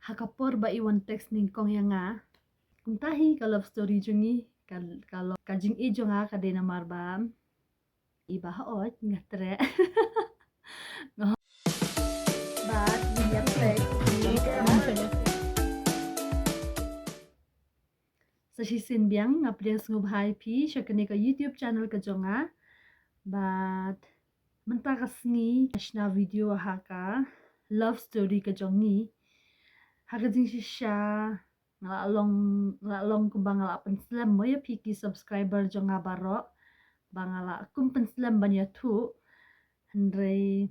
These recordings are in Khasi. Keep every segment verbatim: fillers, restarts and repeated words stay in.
Ha ka por ba i wan text nyngkong ïa nga. Kumta hi ka love story jong ngi, ka, ka, lo- ka jingïeit jong nga ka dei namar ba i ba hooid nga treh. Bad ngi ïa treh. Sa shisien biang nga pdiang sngewbha ïa phi sha kane ka YouTube channel ka jong nga. Bad mynta ka sngi nga shna video ha ka love story ka jong ngi. Ha ka jingshisha nga la long, nga la long kumba nga la pynslem mo ïa phi ki subscriber jong nga baroh. Ba nga la kum pynslem ban ïathuh. Hynrei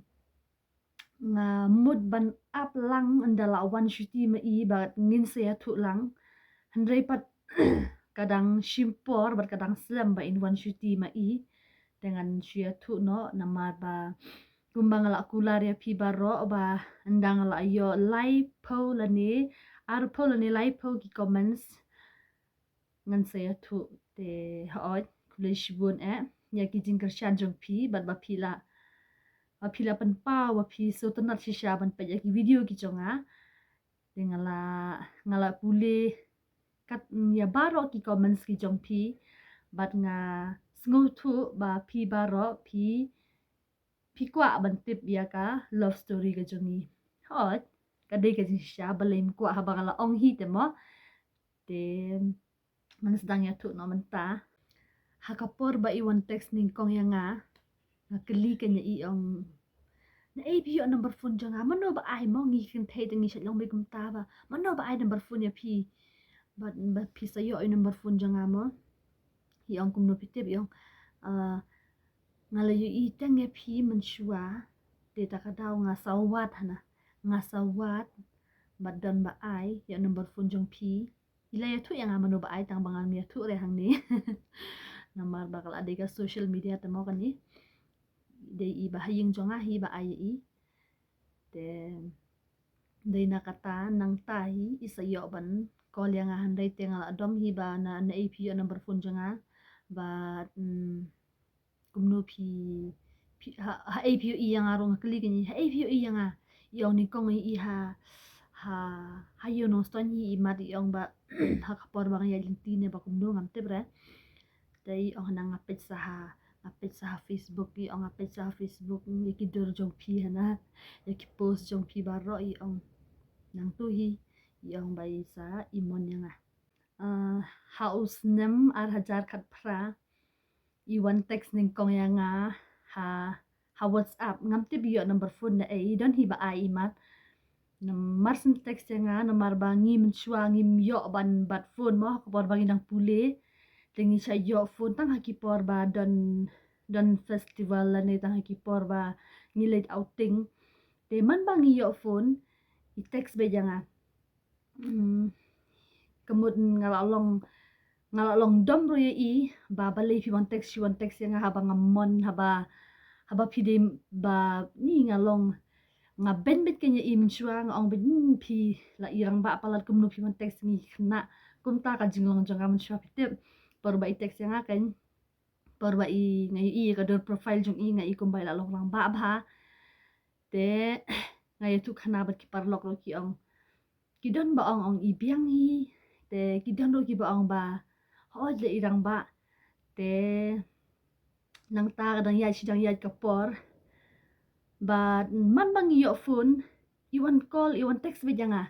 nga mut ban ap lang ynda la wan shuti ma i bad ngin sa ïathuh lang. Hynrei pat ka dang shim por bad ka dang slem ba in wan shuti ma i. Te ngan shu ïathuh noh namar ba kumba nga la kular ïa phi baroh ba ynda nga la ïoh laiphew lane arphew lane laiphew ki comments ngan sa ïathuh. Te hooid, khublei shibun eh ïa ki jingkyrshan jong phi bad ba phi la, ba phi la pynpaw ba phi sngewtynnat shisha ban peit ïa ki video ki jong nga. Te nga la, nga la pule kat ïa baroh ki comments ki jong phi bad nga sngewthuh ba phi baroh phi phi kwah ban tip ïa ka love story ka jong ngi. Hooid, ka dei ka jingshisha balei ym kwah haba nga la ong hi te mo. Te ngan sdang ïathuh noh mynta. Ha ka por ba i wan text nyngkong ïa nga, nga kylli kane i ong, naei phi ïoh number phone jong nga? Mano ba ai mo? Ngi kynthei te ngi shait long beit kumta ba mano ba ai number phone ïa phi? Bad ba phi sa ïoh i number phone jong nga mo? I ong kumno phi tip? I ong, ah, nga la ïohi teng ïa phi mynshuwa. Te ta ka daw nga sa wad hana, nga sa wad bad don ba ai ïa number phone jong phi. I la ïathuh ïa nga mano ba ai tang ba ngam ïathuh re hangne. Namar ba ka la dei ka social media te mo kane. Dei i ba ha ïing jong nga hi ba ai ïa i. Te dei na kata nangta hi i sa ïoh ban call ïa nga hynrei te nga la dom hi ba na, naei phi ïoh number phone jong nga. Bad mm, kumno phi, phi ha, haei phi ïohi ïa nga ruh nga kylli kane, haei phi ïohi ïa nga? I ong nyngkong i ha, ha, ha ïoh Nongstoiñ hi i mat i ong ba ha ka por ba nga ïaid lynti ne ba kumno ngam tip re. Te i ong hana nga peit sa ha, nga peit sa ha Facebook, i ong nga peit sa ha Facebook ïa ki dur jong phi hana, ïa ki post jong phi baroh i ong. Nangtu hi i ong ba i sa i mon ïa nga. Ah, ha u snem ar hajar khatphra i wan text nyngkong ïa nga ha, ha WhatsApp. Ngam tip i ïoh number phone naei, i don hi ba ai i mat. Namar shu text ïa nga namar ba ngi mynshuwa ngim ïoh ban bat phone mo, ha ka por ba ngi dang pule. Te ngi shait ïoh phone tang ha ki por ba don, don festival lane tang ha ki por ba ngi leit outing. Te man ba ngi ïoh phone i text beit ïa nga. Hmm. Ka mut nga la long, nga la long dom ruh ïa i ba balei phi wan text, phi wan text ïa nga haba nga mon, haba, haba phi dei ba ni nga long, nga beiñ beit kane i mynshuwa nga ong beit, hmm, phi la i rangbah palat kumno phi wan text ngi khynnah. Kumta ka jinglong jong nga mynshuwa phi tip. Por ba i text ïa nga kan, por ba i nga ïohi ka dur profile jong i nga i kumba i la long rangbah bha. Te nga ïathuh khana bad ki paralok ruh ki ong, ki don ba ong ong i biang hi. Te ki don ruh ki ba ong ba hooid leh i rangbah. Te nangta ka dang ïaid shi dang ïaid ka por. Bad man ba ngi ïoh phone i wan call i wan text beit ïa nga.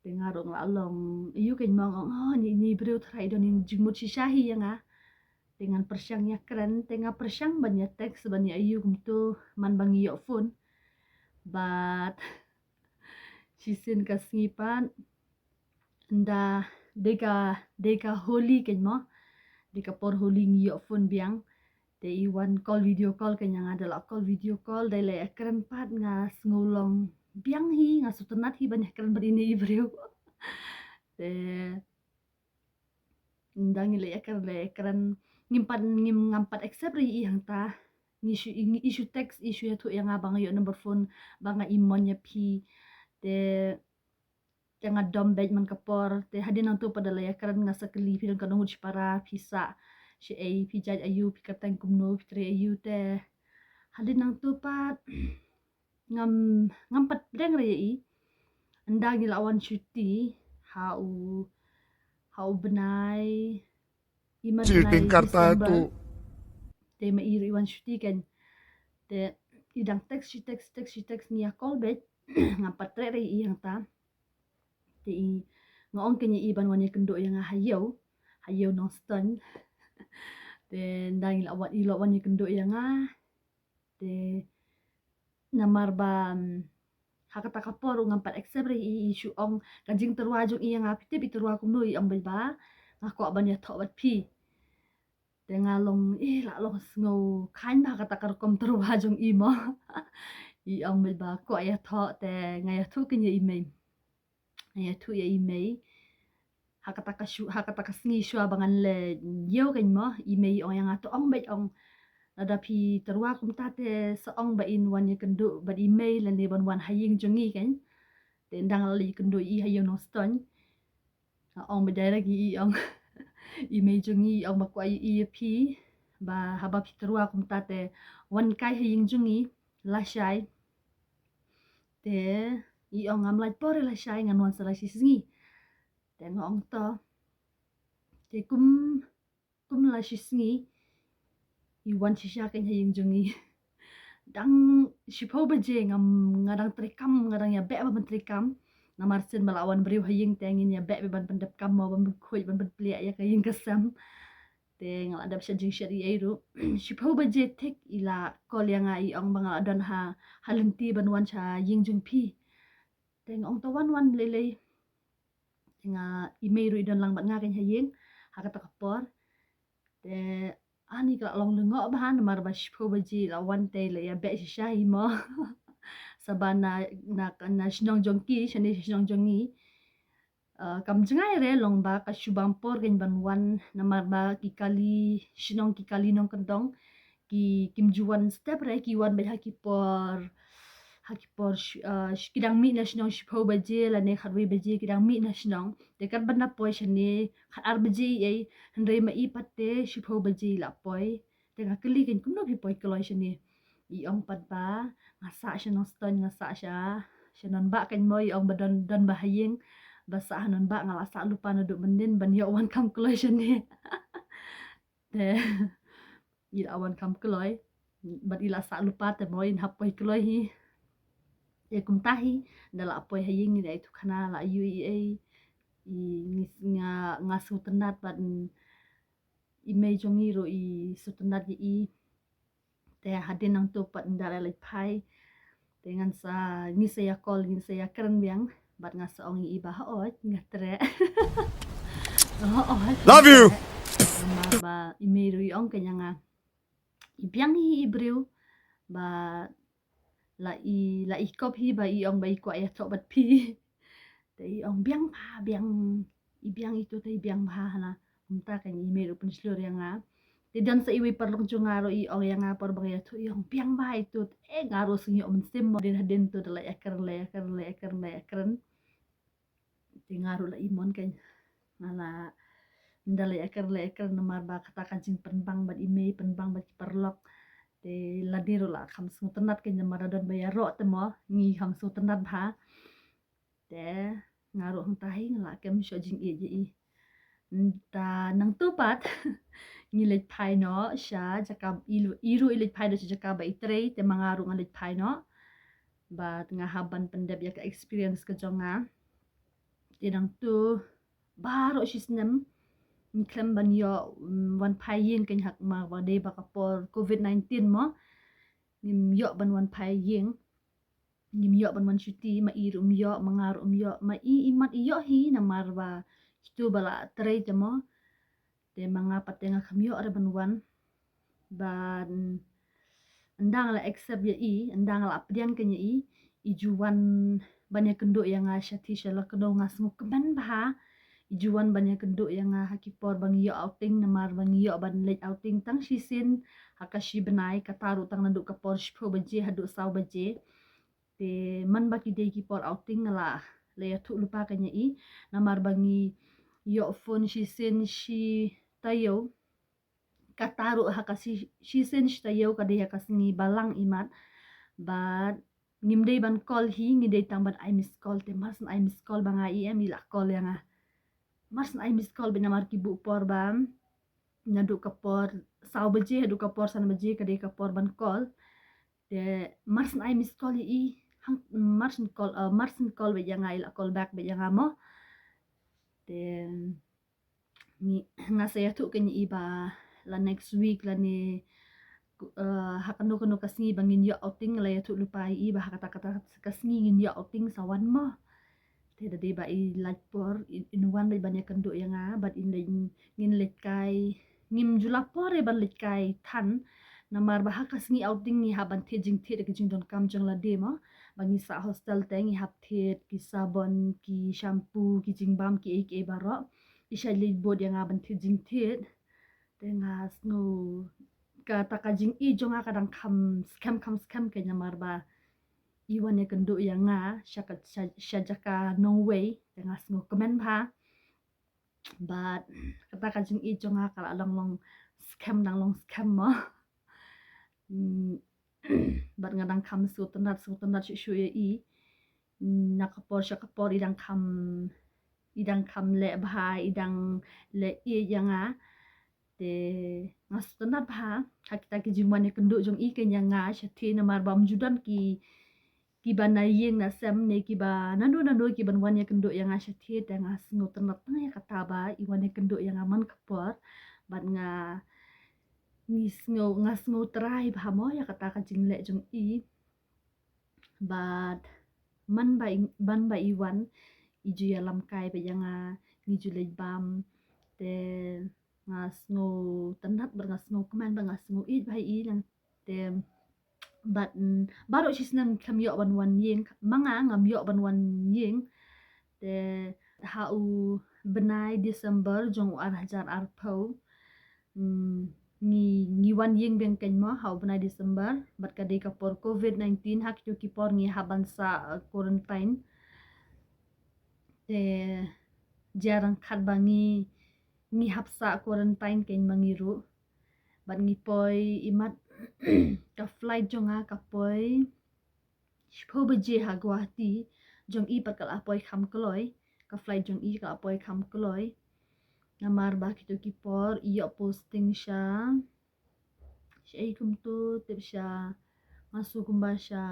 Te nga ruh nga la long ïoh kein mong ong, oh, ni, ni briew tharai don i jingmut shisha hi ïa nga. Te ngan pyrshang ïa kren, te nga pyrshang ban ïa text ban ïa ïoh kumto man ba ngi ïoh phone. Bad shisien ka sngi pat nda dei ka, dei ka Holi kein mo. Dei ka por Holi ngi ïoh phone biang. Te i wan call video call kein ïa nga, da la call video call da la ïa kren pat nga sngew long biang hi, nga sngewtynnat hi ban ïa kren bad ine i briew. Te nda ngi la ïa kren la ïa kren ngim pat, ngim ngam pat accept re i hangta. Ngi shu, ngi shu text, i shu ïathuh ïa nga ba nga ïoh number phone ba nga i mon ïa phi. Te te nga dom beit man ka por, te hadien nangto pat da la ïa kren nga sa kylli phi don ka nongut shipara, phi sah shaei, phi jait aïu, phi kyrteng kumno, phi trei aïu te. Hadien nangto pat ngam, ngam pat pdeng re ïa i. ynda ngi la wan shuti ha u, ha u bnai, i mat Shooting bnai karta December. Tu. Te ma i ruh i wan shuti kan. Te i dang text, shi text, text, shi text, ngi ïa call beit. Ngam pat treh re i hangta. Te i nga ong kane i ban wan ïakynduh ïa nga ha ïew, ha ïew Nongstoiñ. Te ynda ngi la wan, i la wan ïakynduh ïa nga. Te namar ba, mm, ha kata ka por u ngam pat accept re i, i shu ong ka jingtyrwa jong i ïa nga, phi tip i tyrwa kumno, i ong beit ba nga kwah ban ïathoh bad phi. Te nga long, eh, la long sngew kheiñ ba ha kata ka rukom tyrwa jong i mo. I ong beit ba kwah ïathoh, te nga ïathuh kane ïa i mei. Nga ïathuh ïa i mei. Ha kata ka shu, ha kata ka sngi shuwa ba ngan leit ïew kan mo, i mei i ong ïa nga, to ong beit, ong. Lada phi tyrwa kumta te sa ong ba in wan ïakynduh bad i mei lane ban wan ha ïing jong ngi kan. Te ynda nga la leit ïakynduh i ha ïew Nongstoiñ, nga ong beit direct ïa i, ong. I mei jong ngi i ong ba kwah ïa i ïa phi, ba haba phi tyrwa kumta te wan kai ha ïing jong ngi lashai. Te i ong, ngam lait por re lashai, ngan wan sa la shi sngi. Te nga ong to. Te kum, kum la shi sngi i wan shisha kan ha ïing jong ngi. Dang shiphew baje ngam, nga dang treikam, nga dang ïabeh ba ban treikam. Namar shen ba la wan briew ha ïing te ngin ïabeh ba ban pyndep kam mo, ban pynkhuid, ban pynpliah ïa ka ïing ka sem. Te nga la dep shet jingshet ei ei ruh. Shiphew baje thik i la call ïa nga, i ong ba nga la don ha, ha lynti ban wan sha ïing jong phi. Te nga ong to wan, wan lei lei. Te nga, i mei ruh i don lang bad nga kan ha ïing ha kata ka por. Te ani ka la long lyngngoh bha namar ba shiphew baje la wan te la ïabeh shisha hi mo. Saba na, na, na shnong jong ki shane shnong jong ngi. Uh, kam jngai re long ba ka shu bam por kan ban wan namar ba ki kali shnong, ki kali nongkyndong ki, kim ju wan step re, ki wan beit ha ki por, ha ki por sh-, uh, sh-, ki dang mih na shnong shiphew baje lane khatwei baje ki dang mih na shnong. Te kat ban da poi shane khatar baje ei, hynrei ma i pat te shiphew baje la poi. Te nga kylli kan kumno phi poi kloi shane. I ong pat ba nga sah sha Nongstoiñ, nga sah sha, sha Nonbah kan mo, i ong ba don, don ba ha ïing ba sah ha Nonbah, nga la sah lypa naduh mynnin ban ïoh wan kham kloi shane. Te i la wan kham kloi bad i la sah lypa te mo, in hap poi kloi hi. Te kumta hi, ynda la poi ha ïing i la ïathuh khana, la ïohi ei, i, nga, nga sngewtynnat bad i mei jong ngi ruh i sngewtynnat ïa i. Te hadien nangto pat ynda la leit phai te ngan sa, ngi sa ïa call, ngi sa ïa kren biang bad nga sa ong ïa i ba hooid nga treh. Hooid. Love you. Namar ba i mei ruh i ong kan ïa nga, i biang hi i briew, ba la i, la i kop hi ba i ong ba i kwah ïathoh bad phi. Te i ong biang bha, biang, i biang itu te i biang bha hana. Kumta kan i mei ruh pynshlur ïa nga. Te don sa iwei paralok jong nga ruh i ong ïa nga por ba nga ïathuh, i ong biang bha itu. Eh, nga ruh sngewthuh mynsiem mo, hadien, hadien to da la ïakren, la ïakren, la ïakren, la ïakren. Te nga ruh la imon kan. Nga la, ynda la ïakren, la ïakren namar ba kata ka jingpynbang bad i mei, pynbang bad ki paralok. Te lade ruh la kham sngewtynnat kan namar da don ba ïaroh te mo, ngi kham sngewtynnat bha. Te nga ruh hangta hi nga la kem shuh jingïeit ïa i. Te nangto pat ngi leit phai noh sha jaka, i, i ruh i leit phai noh sha jaka ba i trei, te ma nga ruh nga leit phai noh. Bad nga hap ban pyndep ïa ka experience ka jong nga. Te nangto baroh shi snem ngi khlem ban ïoh, mm, wan phai ïing kan ha, ma ba dei ba ka por covid nineteen mo. Ngim ïoh ban wan phai ïing. Ngim ïoh ban wan shuti, ma i ruh um ïoh, ma nga ruh um ïoh, ma i, i mat i ïoh hi namar ba itu ba la trei te mo. Te ma nga pat te nga kham ïoh re ban wan. Ban ynda nga la accept ïa i, ynda nga la pdiang kan ïa i, i ju wan ban ïakynduh ïa nga sha ti sha la kynduh, nga sngewkmen bha. I ju wan ban ïakynduh ïa nga ha ki por ba ngi ïoh outing namar ba ngi ïoh ban leit outing tang shisien ha ka shi bnai, kata ruh tang naduh ka por shiphew baje haduh saw baje. Te man ba ki dei ki por outing nga la, la ïathuh lypa kan ïa i namar ba ngi ïoh phone shisien shi taïew. Kata ruh ha ka shi, shisien shi taïew ka dei ha ka sngi Balang i mat. Bad ngim dei ban call hi, ngi dei tang ban ai miss call. Te mar shen ai miss call ba nga i em, i la call ïa nga. Mar shen ai miss call ba namar ki buh por ba naduh ka por saw baje haduh ka por san baje ka dei ka por ban call. Te mar shen ai miss call i, hang mar shen call, uh, mar shen call ba ïa nga, i la call back ba ïa nga mo. Te ngi, nga sa ïathuh kane i ba la next week lane, uh, ha kano kano ka sngi ba ngin ïoh outing, la ïathuh lypa i ba ha kata kata ka sngi ngin ïoh outing sa wan mo. Te da dei ba i lait por, in, in wan bad ban ïakynduh ïa nga bad in leit, ngin leit kai, ngim ju la por eh ban leit kai than. Namar ba ha ka sngi outing ngi hap ban thied jingthied ki jingdonkam jong lade mo. Ba ngi sah hostel te ngi hap thied ki sabon, ki shampoo, ki jingbam, ki ei ki ei baroh. I shait leit bud ïa nga ban thied jingthied. Te nga sngew kata ka jingïeit jong nga ka dang kham skhem kham skhem kein namar ba i wan ïakynduh ïa nga sha ka, sha, sha jaka nongwei. Te nga sngew kmen bha. Bad kata ka jingïeit jong nga ka la long long skhem, dang long skhem mo. Mm, bad nga dang kham sngewtynnat, sngewtynnat shuh shuh ïa i. Mm, na ka por sha ka por i dang kham, i dang kham leh bha, i dang leh ïeit ïa nga. Te nga sngewtynnat bha ha kita ki jingwan ïakynduh jong i kein ïa nga shathie namar ba ym ju don ki, kiba na ïing na sem ne kiba nano nano kiban wan ïakynduh ïa nga shathie. Te nga sngewtynnat tang ïa kata ba i wan ïakynduh ïa nga man ka por. Bad nga, ngi sngew, nga sngew trai bha mo ïa kata ka jingleh jong i. Bad man ba i, man ba i wan, i ju ïalam kai bad ïa nga, ngi ju leit bam. Te nga sngewtynnat bad nga sngewkmen bad nga sngew ïeit bha ïa i nang. Te bad, mm, baroh shi snem khlem ïoh ban wan ïing, ma nga ngam ïoh ban wan ïing. Te ha u bnai December jong u ar hajar arphew, mm, ngi, ngi wan ïing biang kein mo ha u bnai December, bad ka dei ka por covid nineteen, ha kito ki por ngi hap ban sah, uh, quarantine. Te jia ryngkat ba ngi, ngi hap sah quarantine kein ma ngi ruh. Bad ngi poi, imat ka flight jong nga ka poi shiphew baje ha Guwahati, jong i pat ka la poi kham kloi, ka flight jong i ka la poi kham kloi. Namar ba kito ki por i ïoh posting sha, sha ei kumto, tip sha, nga sngew kumba sha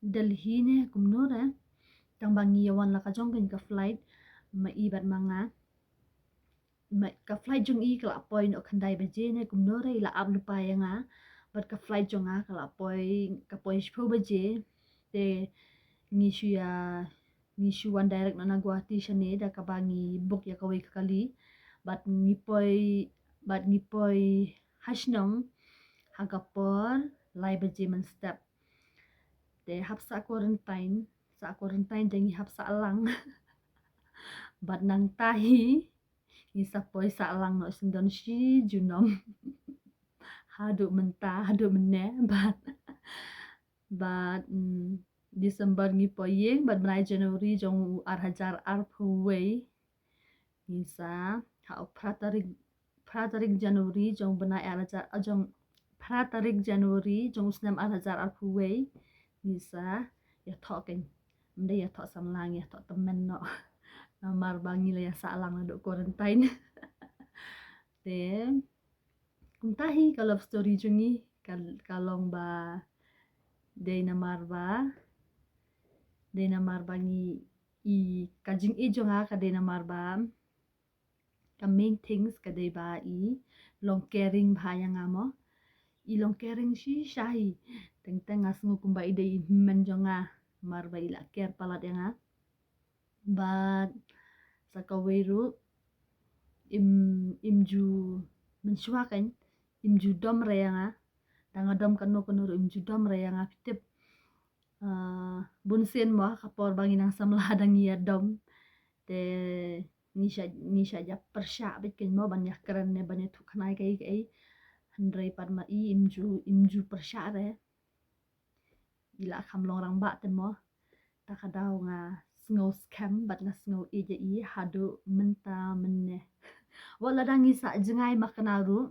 Delhi ne kumno re. Tang ba ngi ïa wan la ka jong kein ka flight, ma i bad ma nga. Ma, ka flight jong i ka la poi noh khyndai baje ne kumno re, i la ap lypa ïa nga. Bad ka flight jong nga ka la poi, ka poi shiphew baje. Te ngi shu ïa, ngi shu wan direct noh na Guwahati shane da kaba ngi book ïa kawei ka kali. Bad ngi poi, bad ngi poi ha shnong ha ka por lai baje mynstep. Te hap sah quarantine, sah quarantine te ngi hap sah lang. Bad nangta hi ngi sa poi sah lang noh sngewdon shi junom. Haduh mynta, haduh mynne, bad, bad, mm, December ngi poi ïing, bad bnai January jong u ar hajar arphew wei ngi sa, ha u phra tarik, phra tarik January jong bnai ar hajar, ah, jong phra tarik January jong u snem ar hajar arphew wei ngi sa ïathoh kein. Ym dei ïathoh samla, ngi ïathoh tymmen noh. Namar ba ngi la ïa sah lang naduh quarantine. Te kumta hi ka love story jong ngi, ka, ka long ba dei namar ba, dei namar ba ngi, i, ka jingïeit jong nga ka dei namar ba ka main things ka dei ba i long caring bha ïa nga mo. I long caring shisha hi. Teng teng nga sngew kumba i dei i hynmen jong nga, namar ba i la care palat ïa nga. Bad sa kawei ruh, im, im ju mynshuwa kein, im ju dom re ïa nga. Da nga dom kano kano ruh im ju dom re ïa nga, phi tip. Ah, bun sien mo ha ka por ba ngi nang samla da ngi ïa dom. Te ngi shah, ngi shah ïa pyrshah beit kein mo ban ïa kren ne ban ïa thuh khnai kaei kaei. Hynrei pat ma i im ju, im ju pyrshah re. I la kham long rangbah te mo. Ta ka daw nga sngew skhem bad nga sngew ïeit ïa i haduh mynta mynne. Wat lada ngi sah jngai ma kane ruh,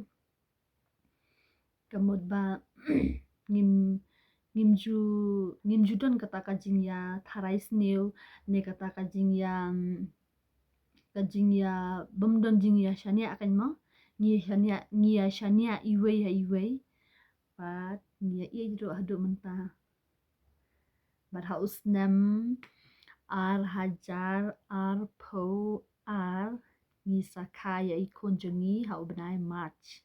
ka mut ba ngim, ngim ju, ngim ju don kata ka jingïatharai sniew, ne kata ka jingïa, ka jingïa, bym don jingïashaniah kan mo. Ngi ïashaniah, ngi ïashaniah iwei ïa iwei. Bad ngi ïa ïeit ruh haduh mynta. Bad ha u snem ar hajar arphew ar ngi sa kha ïa i khun jong ngi ha u bnai March.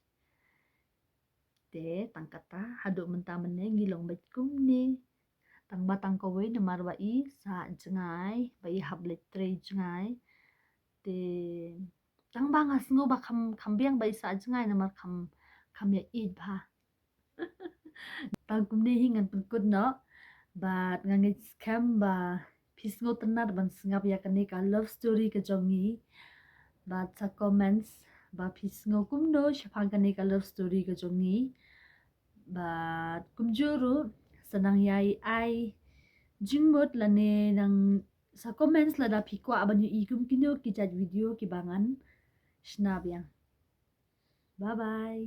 Te tang kata, haduh mynta mynne ngi long beit kumne. Tang ba tang kawei namar ba i sah jngai, ba i hap leit trei jngai. Te tang ba nga sngew ba kham, kham biang ba i sah jngai namar kham, kham ïa ïeit bha. Tang kumne hi ngan pynkut noh. Bad nga ngeit skhem ba phi sngewtynnat ban sngap ïa kane ka love story ka jong ngi. Bad sa comments ba phi sngew kumno shaphang kane ka love story ka jong ngi. Bad kumjuh ruh sa nang ïai ai jingmut lane nang sa comments lada phi kwah ban ïohi kum kino ki jait video kiba ngan shna biang. Bye bye.